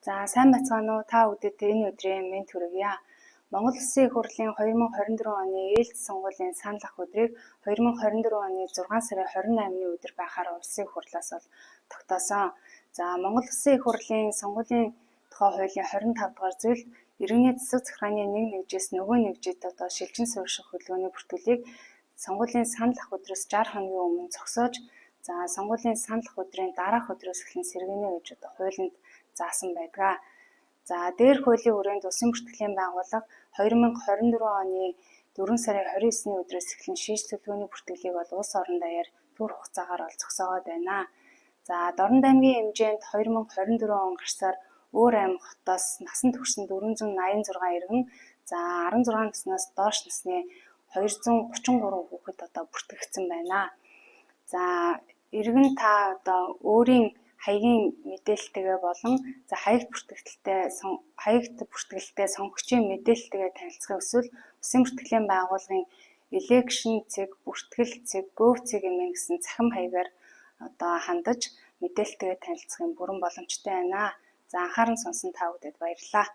За, сайн байцгаана уу? Та бүдэд энэ өдрийн мэнд хүргье. Монгол Улсын Их Хурлын 2024 оны ээлжит сонгуулийн санал авах өдрийг 2024 оны 6 сарын 28-ны өдөр байхаар Улсын Их Хурлаас бол тогтоосон. За, Монгол Улсын Их Хурлын сонгуулийн тухай хуулийн 25 дугаар зүйлд иргэний засаг захиргааны нэг нэгжээс нөгөө нэгжид одоо шилжин суурьших хөдөлгөөний бүртгэлийг сонгуулийн санал авах өдрөөс 60 хоногийн өмнө зогсоож, за, сонгуулийн санал авах өдрийн дараах өдрөөс эхлэн сэргийнэ гэж одоо хуулинд заасан байдаг. За, дээрх хуулийн хүрээнд Улсын бүртгэлийн байгууллага 2024 оны 4 сарын 29-ний өдрөөс эхлэн шийдэл төлөвлөгөөний бүртгэлийг бол улс орон даяар түр хугацаагаар бол зогсоогоод байна. За, Дорнод аймгийн хэмжээнд 2024 он гарсаар өөр аймаг хотоос насан турш 486 иргэн, за, 16 наснаас доош насны 233 хүүхэд одоо бүртгэгдсэн байна. За, иргэн та одоо өөрийн хаягийн мэдээлэлтэйгээ болон, за, хаягт бүртгэлтэй сонгогчийн мэдээлэлтэйгээ танилцахыг хүсвэл Улсын бүртгэлийн байгууллагын election.бүртгэл.gov.mn гэсэн цахим хаягаар одоо хандаж мэдээлэлтэйгээ танилцах юм бүрэн боломжтой байна. За, анхааран сонсон та бүдэд баярлалаа.